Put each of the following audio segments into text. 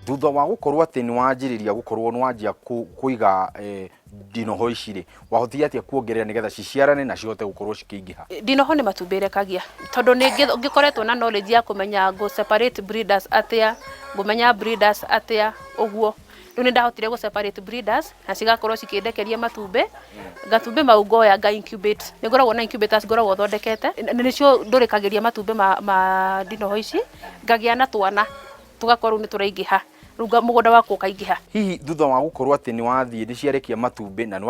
Thutha wa gũkorwo atĩ nĩ wanjĩrĩria gũkorwo nĩ wanjia kũiga ndinoho ici rĩ, wahotire atĩa kuongerera nĩgetha ciciarane na cihote gũkorwo cikĩingĩha? Ndinoho nĩ matumbĩ ĩrekagia, tondũ nĩ ngĩkoretwo na knowledge ya kũmenya ngũ separate breeders atĩa, ngũmenya breeders atĩa, ũguo. Rĩu nĩ ndahotire gũ separate breeders na cigakorwo cikĩndekeria matumbĩ, gatumbĩ mau ngoya nga incubate. Nĩ ngoragwo na incubators ngoragwo thondekete, na nĩcio ndũrĩkagĩria matumbĩ ma ndinoho ici, ngagĩa na twana tũgakorwo rĩu nĩ tũraingĩha, rĩu mũgũnda wakwa ũkaingĩha. Hihi thutha wa gũkorwo atĩ nĩ wathiĩ nĩ ciarekia matumbĩ na nĩ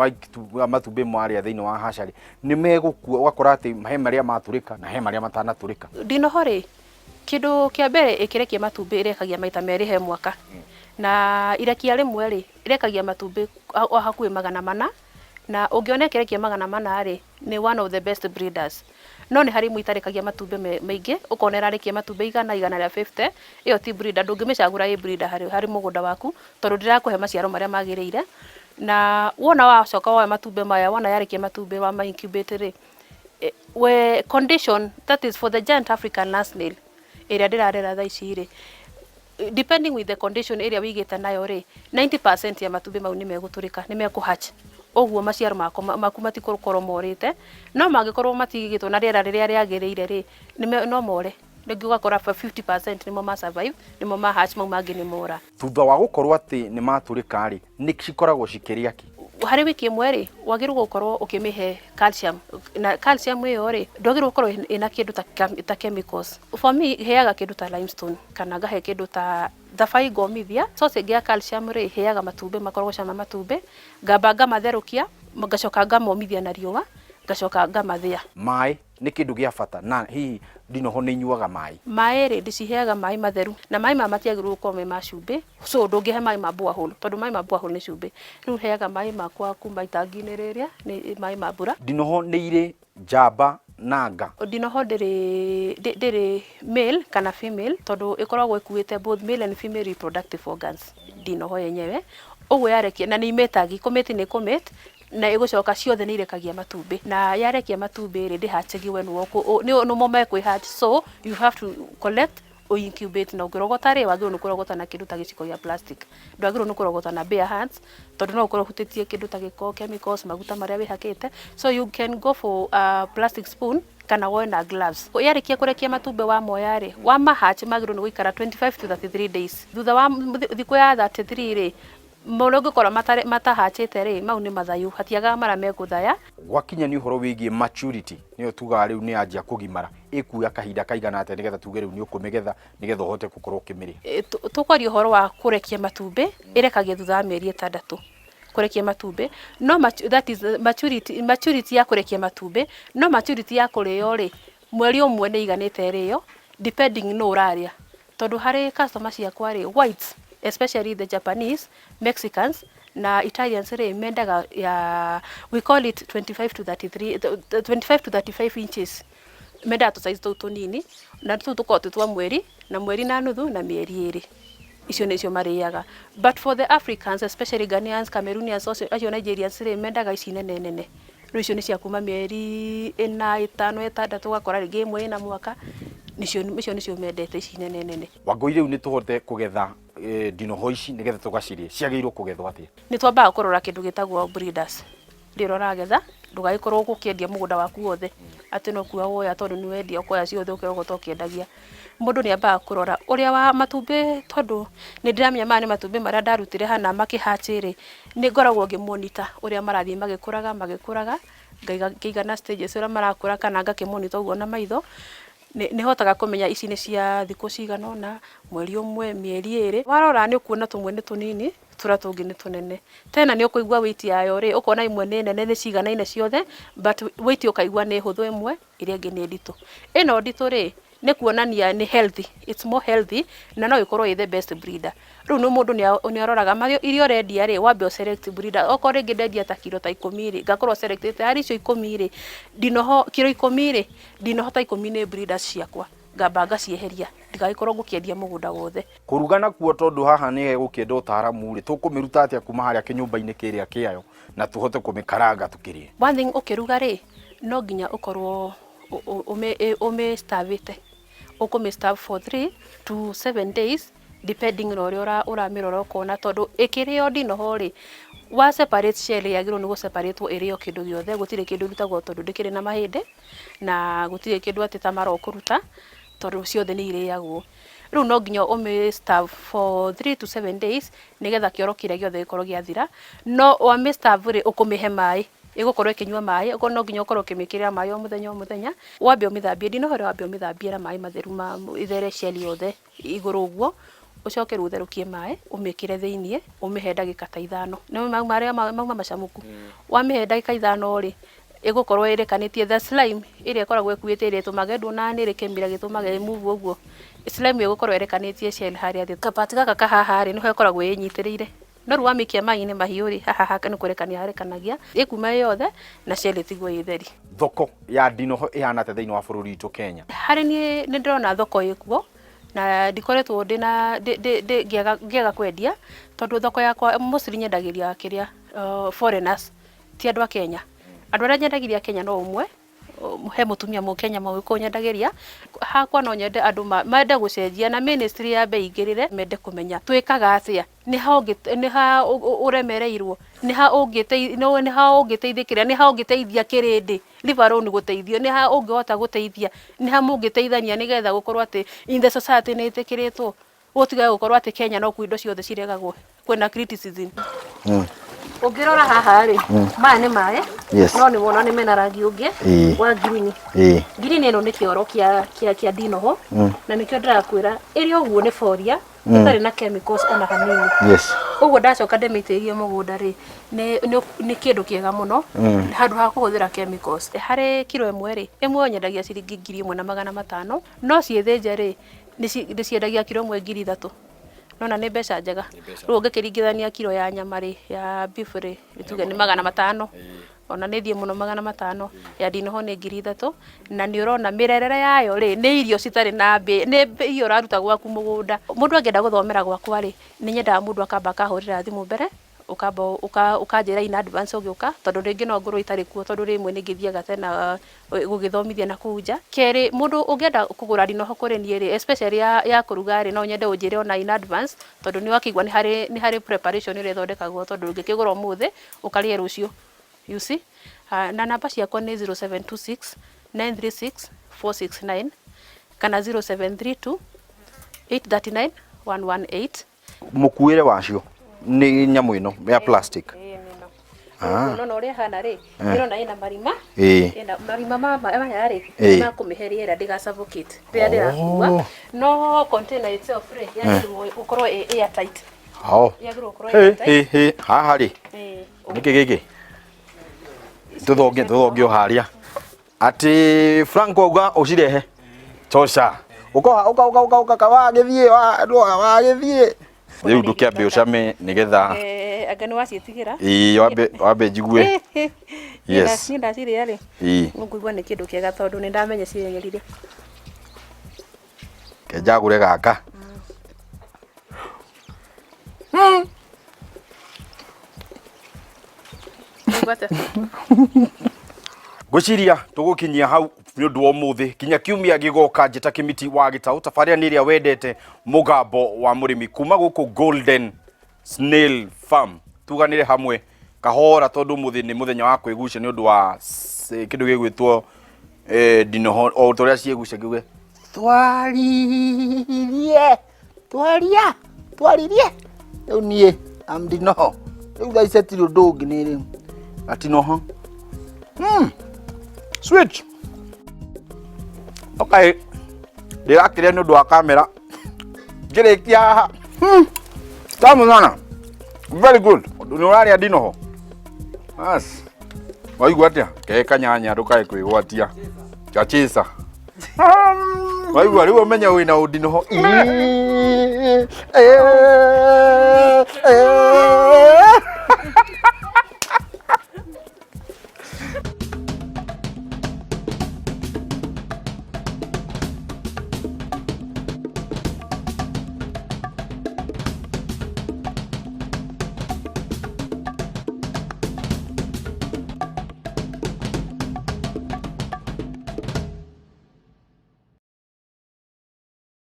wa matumbĩ marĩa thĩinĩ wa hatchery nĩ megũkua, ũgakora atĩ he marĩa matũrĩka na he marĩa matanatũrĩka? Ndinoho rĩ, kĩndũ kĩa mbere ĩkĩrekia matumbĩ ĩrekagia maita merĩ he mwaka, na irekia rĩmwe rĩ, ĩrekagia matumbĩ o hakuhĩ 400, na ũngĩona ĩkĩrekia 400 rĩ, nĩ one of the best breeders. No nĩ harĩ imwe itarekagia matumbĩ maingĩ, ũkona ĩrarekia matumbĩ 100, 150, ĩyo ti breeder, ndũngĩmĩcagũra ĩ breeder harĩ mũgũnda waku, tondũ ndĩrakũhe maciaro marĩa magĩrĩire. Na wona wacoka woya matumbĩ maya, wona yarekia matumbĩ wama incubate rĩ, we condition that is for the giant African land snail ĩrĩa ndĩrarera thaa ici rĩ, depending with the condition ĩrĩa wĩigĩte nayo rĩ, 90% ya matumbĩ mau nĩ megũtũrĩka, nĩ mekũ hatch. Ũguo maciaro maku matigũkorwo morĩte, no mangĩkorwo matigĩtwo na rĩera rĩrĩa rĩagĩrĩire rĩ, no more. Rĩngĩ ũgakora 50% nĩmo ma survive, nĩmo ma hatch, mau mangĩ nĩ mora. Thutha wa gũkorwo atĩ nĩ matũrĩka rĩ, nĩ cikoragwo cikĩrĩa kĩ? Harĩ wiki ĩmwe rĩ, wagĩrĩirwo gũkorwo ũkĩmĩhe calcium, na calcium ĩyo rĩ, ndwagĩrĩirwo gũkorwo ĩna kĩndũ ta chemicals. For me, heaga kĩndũ ta limestone kana ngahe kĩndũ ta thabai ngomithia. Source ĩngĩ ya calcium rĩ, heaga matumbĩ, makorogoca ma matumbĩ, ngamba ngamatherũkia, ngacoka ngamomithia na riũa, ngacoka ngamathĩa. Maĩ nĩ kĩndũ gĩa bata, na hihi ndinoho nĩ inyuaga maĩ? Maĩ rĩ, ndĩciheaga maĩ matheru, na maĩ maya matiagĩrĩirwo gũkorwo me ma cumbĩ, so ndũngĩhe maĩ ma borehole, tondũ maĩ ma borehole nĩ cumbĩ. Rĩu heaga maĩ makwa kuma itangi-inĩ rĩrĩa, nĩ maĩ ma mbura. Ndinoho nĩ irĩ njamba na nga? Ndinoho ndĩrĩ male kana female, tondũ ĩkoragwo ĩkuĩte both male and female reproductive organs, ndinoho yenyewe. Ũguo yarekia, na nĩ imĩtagi, kũmĩti nĩ kũmĩte, na ĩgũcoka ciothe nĩ irekagia matumbĩ, na yarekia matumbĩ rĩ, ndĩhatchagi we nĩmo mekwĩ hatch, so you have to collect, ũ incubate, na ũngĩrogota rĩ, wagĩrĩirwo nĩ kũrogota na kĩndũ ta gĩciko gĩa plastic, ndwagĩrĩirwo nĩ kũrogota na bare hands, tondũ no ũkorwo ũhutĩtie kĩndũ ta gĩko, chemicals, maguta marĩa wĩhakĩte, so you can go for a plastic spoon kana woe na gloves. Yarĩkia kũrekia matumbĩ wamoya rĩ, wama hatch magĩrĩirwo nĩ gũikara 25 to 33 days. Thutha wa thikũ ya 33 rĩ, mũrĩa ũngĩkora matahatchĩte rĩ, mau nĩ mathayu, hatiagaga marĩa megũthaya. Gwakinya nĩ ũhoro wĩgiĩ maturity, nĩyo tugaga rĩu nĩ yanjia kũgimara, ĩkuoya kahinda kaigana atĩa nĩgetha tuge rĩu nĩ ũkũmĩgetha nĩgetha ũhote gũkorwo ũkĩmĩrĩa? Tũkwaria ũhoro wa kũrekia matumbĩ, ĩrekagia thutha wa mĩeri 6 kũrekia matumbĩ, no that is maturity ya kũrekia matumbĩ, no maturity ya kũrĩo rĩ, mweri ũmwe nĩ iganĩte ĩrĩo, depending nũ ũrarĩa, tondũ harĩ customer ciakwa rĩ, whites, especially the Japanese, Mexicans na Italians rĩ, mendaga ya, we call it 25 to 33, 25 to 35 inches, mendaga tũ size tũu tũnini, na tũu tũkoragwo twĩ twa mweri na mweri na nuthu na mĩeri 2, icio nĩcio marĩaga. But for the Africans, especially Ghanaians, Cameroonians, acio Nigerians rĩ, mendaga ici nene nene. Rĩu icio nĩ cia kuma mĩeri 4, 5, 6, ũgakora rĩngĩ ĩmwe ĩna mwaka, nĩcio icio nĩcio mendete, ici nene nene. Wangũi, rĩu nĩ tũhote kũgetha ndinoho ici nĩgetha tũgacirĩe, ciagĩrĩirwo kũgethwo atĩa? Nĩ twambaga kũrora kĩndũ gĩtagwo breeders. Rĩrĩa ũragetha, ndũgagĩkorwo ũkĩendia mũgũnda waku wothe, atĩ no kuoya woya tondũ nĩ wendia ũkoya ciothe ũkĩrogota ũkĩendagia. Mũndũ nĩ ambaga kũrora ũrĩa wa matumbĩ, tondũ nĩ ndĩramenya maya nĩ matumbĩ marĩa ndarutire haha na makĩ hatch rĩ, nĩ ngoragwo ngĩ monitor ũrĩa marathiĩ magĩkũraga magĩkũraga, ngaiga na stages ũrĩa marakũra, kana ngakĩ monitor ũguo na maitho, nĩ hotaga kũmenya ici nĩ cia thikũ cigana ũna, mweri ũmwe, mĩeri 2. Warora nĩ ũkuona tũmwe nĩ tũnini, tũrĩa tũngĩ nĩ tũnene. Tena nĩ ũkũigua weight yayo rĩ, ũkona imwe nĩ nene, nĩ ciganaine ciothe, but weight ũkaigua nĩ hũthũ ĩmwe, ĩrĩa ĩngĩ nĩ nditũ. Ĩno nditũ rĩ, nĩ kuonania nĩ healthy, it's more healthy, na no ĩkorwo ĩ the best breeder. Rĩu nĩ mũndũ nĩ aroraga iria ũrendia rĩ, wambe ũ select breeder. Okorwo rĩngĩ ndendia ta kiro ta 10 rĩ, ngakorwo selectĩte harĩ icio 10 rĩ, ndinoho kiro 10 rĩ, ndinoho ta 10 nĩ breeders ciakwa, ngamba ngacieheria, ndigagĩkorwo ngũkĩendia mũgũnda wothe. Kũruga nakuo, tondũ haha nĩ hegũkĩenda ũtaaramu rĩ, tũkũmĩruta atĩa kuma harĩa kĩnyũmba-inĩ kĩrĩa kĩayo na tũhote kũmĩkaranga tũkĩrĩe? One thing, ũkĩruga rĩ, no nginya ũkorwo ũmĩ starvĩte, ũkũmĩ starve for 3 to 7 days. Depending na ũrĩa ũramĩrora ũkona tondũ ĩkĩrĩo ndinoho rĩ, wa separate shell yagĩrĩirwo nĩ gũ separate wo ĩrĩo kĩndũ gĩothe, gũtirĩ kĩndũ ĩrutagwo tondũ ndĩkĩrĩ na mahĩndĩ, na gũtirĩ kĩndũ atĩ ta mara ũkũruta, tondũ ciothe nĩ irĩagwo. Rĩu no nginya ũmĩ starve for 3 to 7 days nĩgetha kĩoro kĩrĩa gĩothe gĩkorwo gĩathira. No wamĩ starve rĩ, ũkũmĩhe maĩ, ĩgũkorwo ĩkĩnyua maĩ, ũguo no nginya ũkorwo ũkĩmĩkĩrĩra maĩ o mũthenya o mũthenya. Wambe ũmĩthambie, ndinoho ĩrĩa wambe ũmĩthambie na maĩ matheru ma ĩthere shell yothe igũrũ ũguo, ũcoke rĩu ũtherũkie maĩ, ũmĩkĩre thĩiniĩ, ũmĩhe ndagĩka ta 5. Nĩũĩ marĩa mauma macamũku? Wamĩhe ndagĩka 5 rĩ, ĩgũkorwo ĩrekanĩtie the slime ĩrĩa ĩkoragwo ĩkuĩte ĩrĩa ĩtũmaga nduona nĩrĩ kĩmira gĩtũmaga ĩ move ũguo, slime ĩyo ĩgũkorwo ĩrekanĩtie shell harĩa thĩ. Ka part gaka ka haha rĩ, nĩho ĩkoragwo ĩnyitĩrĩire. No rĩu wamĩikia maĩ-inĩ mahiũ rĩ, haha nĩ kũrekania harekanagia, ĩkuma ĩ yothe na shell ĩtigwo ĩ theri. Thoko ya ndinoho ĩhana atĩa thĩinĩ wa bũrũri witũ Kenya? Harĩ niĩ nĩ ndĩrona thoko ĩkuo na ndikoretwo ndĩna ngĩaga kwendia tondũ thoko yakwa mostly nyendagĩria kĩrĩa foreigners ti andũ a Kenya. Andũ arĩa nyendagĩria Kenya no ũmwe, he mũtumia mũkenya mũgĩkũyũ nyendagĩria. Hakwa no nyende andũ mende gũcenjia na ministry yambe ĩingĩrĩre mende kũmenya twĩkaga atĩa, nĩ ha ũremereirwo, nĩ ha ũngĩteithĩkĩra, nĩ ha ũngĩteithia kĩrĩndĩ, leave alone gũteithio, nĩ ha ũngĩhota gũteithia, nĩ ha mũngĩteithania nĩgetha gũkorwo atĩ in the society nĩ ĩtĩkĩrĩtwo. Gũtige gũkorwo atĩ Kenya no kuo indo ciothe ciregagwo, kwĩna criticism. Ũngĩrora haha rĩ, maya nĩ maĩ, no nĩ wona nĩ mena rangi ũngĩ wa green. Green ĩno nĩ kĩoro kĩa ndinoho, na nĩkĩo ndĩrakwĩra ĩrĩ ũguo nĩ foliar, ĩtarĩ na chemicals ona hanini. Ũguo ndacoka ndĩmĩitĩrĩrie mũgũnda rĩ, nĩ kĩndũ kĩega mũno handũ ha kũhũthĩra chemicals. Harĩ kiro 1 rĩ, ĩmwe nyendagia ciringi 1500, no ciĩ thĩnje rĩ, ndĩciendagia kiro 1 3,000. Nona nĩ mbeca njega. Rĩu ũngĩkĩringithania kiro ya nyama rĩ, ya beef rĩ, tuge nĩ 500, ona nĩ thiĩ mũno 500, ya ndinoho nĩ 3,000, na nĩ ũrona mĩrerere yayo rĩ, nĩ irio citarĩ na mbĩ, nĩ irio ũraruta gwaku mũgũnda. Mũndũ angĩenda gũthomera gwakwa rĩ, nĩ nyendaga mũndũ akamba akahũrĩra thimũ mbere, ũkamba ũkanjĩra in advance ũgĩũka, tondũ rĩngĩ no ngorwo itarĩ kuo tondũ rĩmwe nĩ ngĩthiaga tena gũgĩthomithia na kũu nja. Kerĩ, mũndũ ũngĩenda kũgũra ndinoho kũrĩ niĩ rĩ, especially ya kũruga rĩ, no nyende ũnjĩre ona in advance, tondũ nĩ wakĩigua nĩ harĩ preparation ĩrĩa ĩthondekagwo tondũ ndũngĩkĩgũra ũmũthĩ ũkarĩe rũciũ, you see. Na namba ciakwa nĩ 0726 936 469 kana 0732 839 118. Mũkuĩre wacio nĩ nyamũ ĩno ya plastic? Nona ũrĩa ĩhana rĩ, ĩrona ĩna marima, ĩna marima maya rĩ, ma kũmĩhe rĩera ndĩga suffocate rĩrĩa ndĩrakua. No container itself rĩ, yagĩrĩirwo gũkorwo ĩ airtight. Yagĩrĩirwo gũkorwo airtight. Hĩ, haha rĩ, nĩkĩ gĩkĩ tũthonge o harĩa atĩ Franco auga ũcirehe tosha, ũka ũka ũka ũka ũka wagĩthiĩ wagĩthiĩ rĩu, ndũkĩambe ũcame nĩgetha Anga nĩ waciĩtigĩra. Ĩĩ, wambe njigue. Yes. Niĩ ndacirĩa rĩ, ngũigua nĩ kĩndũ kĩega tondũ nĩ ndamenya cimenyerire. Ke njagũre gaka. Ũraigua atĩa? Ngwĩciria tũgũkinyia hau nĩ ũndũ wa ũmũthĩ kinya kiumia gĩgoka. Njĩta Kĩmiti wa Gĩtaũ, tabarĩra nĩ ĩrĩa wendete, Mũgambo wa Mũrĩmi, kuma gũkũ Golden Snail Farm. Tuganĩre hamwe kahora tondũ ũmũthĩ nĩ mũthenya wa kwĩgucia nĩ ũndũ wa kĩndũ gĩgwĩtwo ndinoho, o ta ũrĩa ciĩgucia ngiuge twaririe twaria twaririe. Rĩu niĩ am ndinoho, rĩu thaa ici hatirĩ ũndũ ũngĩ, nĩ rĩu gatinoho. Sweet. Okay, ndĩrakĩrĩa nĩ ũndũ wa kamera ngĩrĩkia haha. Tamu sana, very good. Nĩ ũrarĩa ndinoho? Bas. Waigua atĩa? Ke kanyanya ndũkae kwĩgwatia gachisa. Waigua rĩu ũmenye wĩna ũndinoho.